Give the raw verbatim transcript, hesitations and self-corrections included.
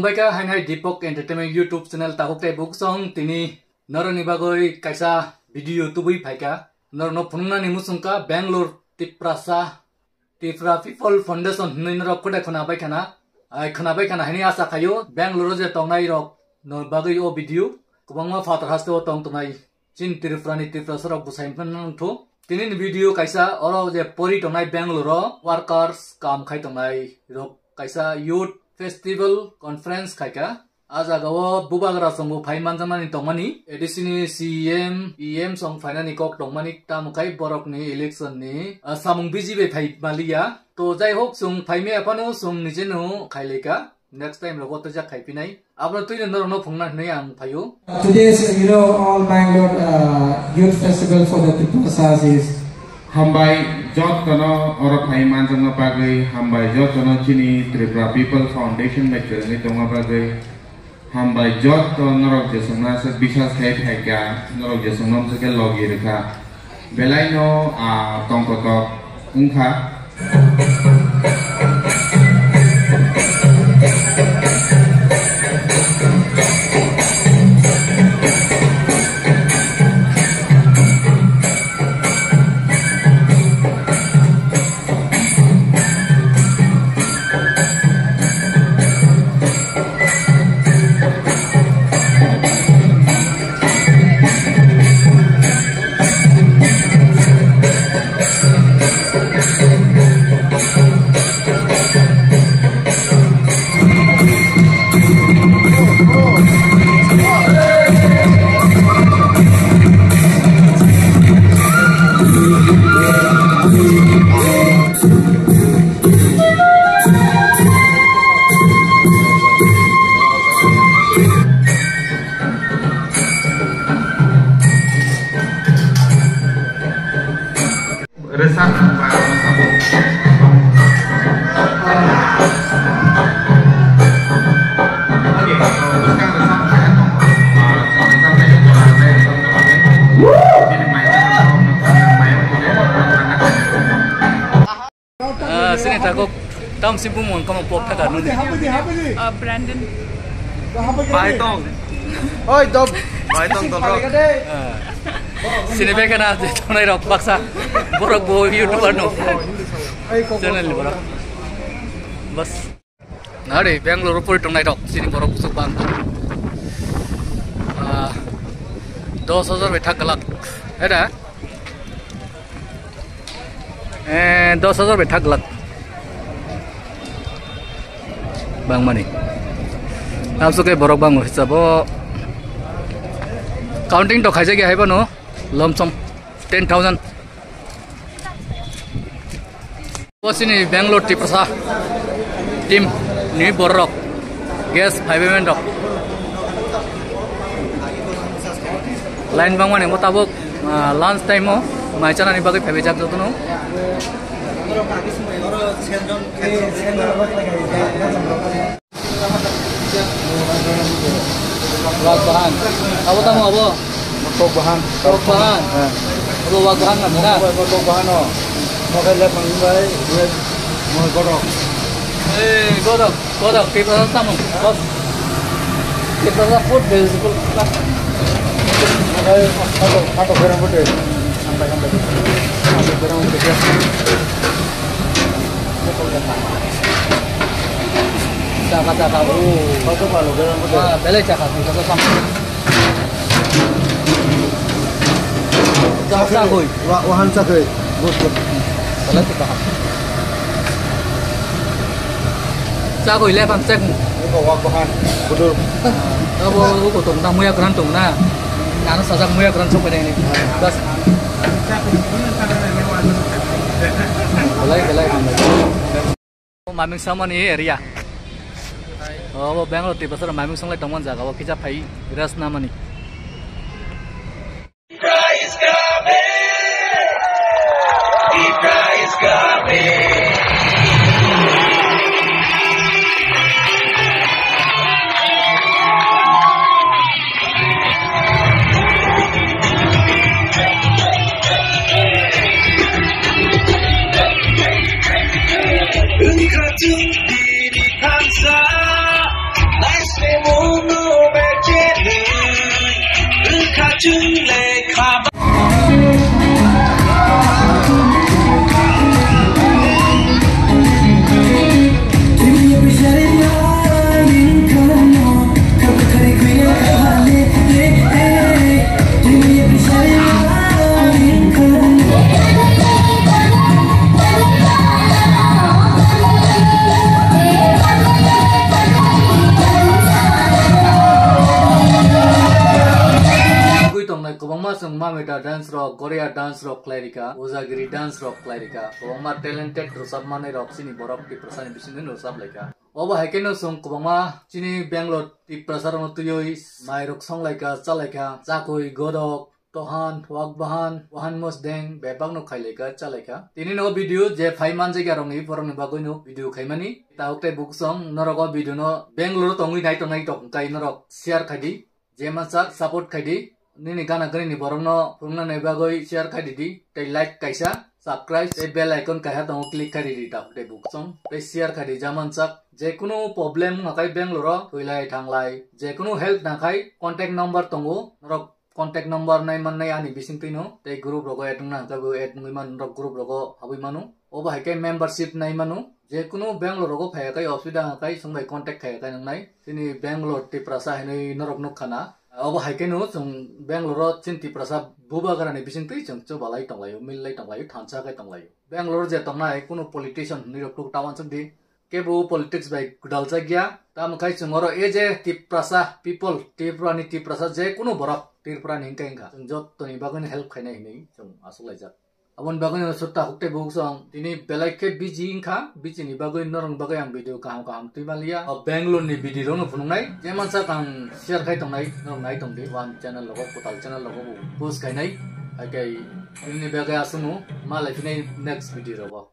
Baikha hainai Deepak Entertainment YouTube channel takhuk tei buksong tini norokni bagwi kaisa video tubui phaikha. Norokno phunuknani muchungkha Bangalore Tiprasa, Tripura People Foundation hinwi norok kwtai khwnabai khana, ai khwnabai khana hinwi asa khaio. Bangalore je tongnai rok no bagwi o video kwbangma phatar hasteo tong tongnai. Chini Tripurani Tiprasa rok bwsai phano nangthu. Tini ni video kaisa oro je pori tongnai Bangalore o workers kam khai tongnai rok kaisa youth festival conference khaikha. A jaga o bubagra songbo phai manjakmani tongmani, A D C ni C M, E M song phainani kok tongmani, tamo khai borok ni election ni, ah, samung biji bai phai maliya. To jai hok, chwng phai maya phano chwng nije no khailaikha. Next time rogo tejak khai pinai. Abono twi norokno phungna hinwi ang phaio. Today's, you know, all Bangalore, uh, Youth Festival for the Tiprasas is. Hambai jottono oro phai manjakna bagwi, hambai jottono chini Tripura People Foundation bai kwrwngwi tongma bagwi, hambai jotto norok jesongna se bisas khai phaikha, norok jesongno se khe logi rwkha. Belaino, ah, tongkotok wngkha. Rwchapmung ba rwchapmung. Ah, sini takok tam si bumung kama pok thaka nuni. Ah, Brandon. Bai tong. Oi, dom. Bai tong, dom, dom. Ah. Sini bai kana je tonai rok baksa. Borok bo YouTuber no. Channel ni borok. Bas. Nari Bangalore pori tongnai rok, sini borok busuk bang. Ah, dos hajar bai thak galak. Era? Eh, dos hajar bai thak galak. Bang mani. Abso ke borok bang hisabo. Counting to khaijak ya hai bano. Lump sum ten thousand. Bo sini Bangalore Tiprasa team ni borok guest phaibai men rok. Line bang mani mo tabuk, ah, lunch time o mai chana ni bagwi phaibai jak jotono. Wak bahan. Abo tamo abo? Tok bahan. Tok bahan. Eh. Abo wak bahan na, na? Abo tok bahan o. Mokai le pangbai, gue mo godok. Eh, godok, godok, Tiprasa tamo. Bas. Tiprasa food vegetable. Mokai kato, kato gerang bote. Sampai, sampai. Sampai gerang bote. Chaka, chaka, oh. Kau tu kalau dalam betul. Ah, belai chaka, chaka sama. Chaka koi. Wa-, wahan chaka. Good, good. Belai chaka. Chaka koi, le pan chek. Ini kau wak wahan. Betul. Abo, abo tong na, muya keran tong na. Nana sajak muya keran sok pada ini. Das. Belai, belai, belai. Maming Samani area. Obo Bangalore Tiprasa Maming Songlai tongmani jaga o kisa phai rest namani. Tongwi tongnai kwbangma chwng Mamita dance rok, Goria dance rok khlai rikha, Ojagiri dance rok khlai rikha, kwbangma talented rwchap manwi rok chini borok Tiprasa ni bisingtwi rwchap laikha. Obo hai kheno chwng kwbangma chini Bangalore Tiprasa rokno twiwi mairok song laikha, cha laikha, chakui, godok, tohan, wak bahan, wahan mosdeng, bebak no khai laikha, cha laikha. Tini no video je phai manjak ya rokni, borokni bagwi no video khaimani. Tabuk tei buksong norok o video no Bangalore tongwi nai tongnai tok kai norok share khai di. Je mansak support khai di, nini gana gani ni borok no phunukna nai bagwi share khai di di, tei like kaisa, subscribe, tei bell icon kaisa tongo click khai di di tabuk tei buksong, tei share khai di ja mansak. Je kunu problem wngkha khai Bangalore o thwilai thanglai, je kunu help nangkhai contact number tongo, norok contact number nai mannai ani bisingtwi no, tei group rogo add wngna hwnkhe bo add wngwi mano, norok group rogo habwi mano. Obo hai khe membership nai mano, je kunu Bangalore rogo phaiya khai, office da khai, chwng bai contact khaiya khai nang nai. Chini Bangalore Tiprasa hinwi norok nuk khana. Obo hai kheno chwng Bangalore o chini Tiprasa bubagra ni bisingtwi chwng chubalai tonglaio, millai tonglaio, thansa khai tonglaio. Bangalore je tongnai kunu politician hinwi rok nuk ta uansuk di. Kebo politics bai gwdaljakya. Tamo khai chwng oro as a Tiprasa people, Tripura ni Tiprasa je kunu borok Tripura ni hinkhe hinkha. Chwng jottoni bagwino help khainai hinwi chwng aswk laijak. Aboni bagwino sutta hukte buksong tini belai khe busy hinkha, busy ni bagwi norokni bagwi ang video kaham kaham twi manliya. O Bangalore ni video rokno phunuknai, je mansak ang share khai tongnai, norok nai tongdi, wan channel rogo, kwtal channel rogo bo post khainai. Hai khe tini bagwi aswkno malai phinai next video rogo.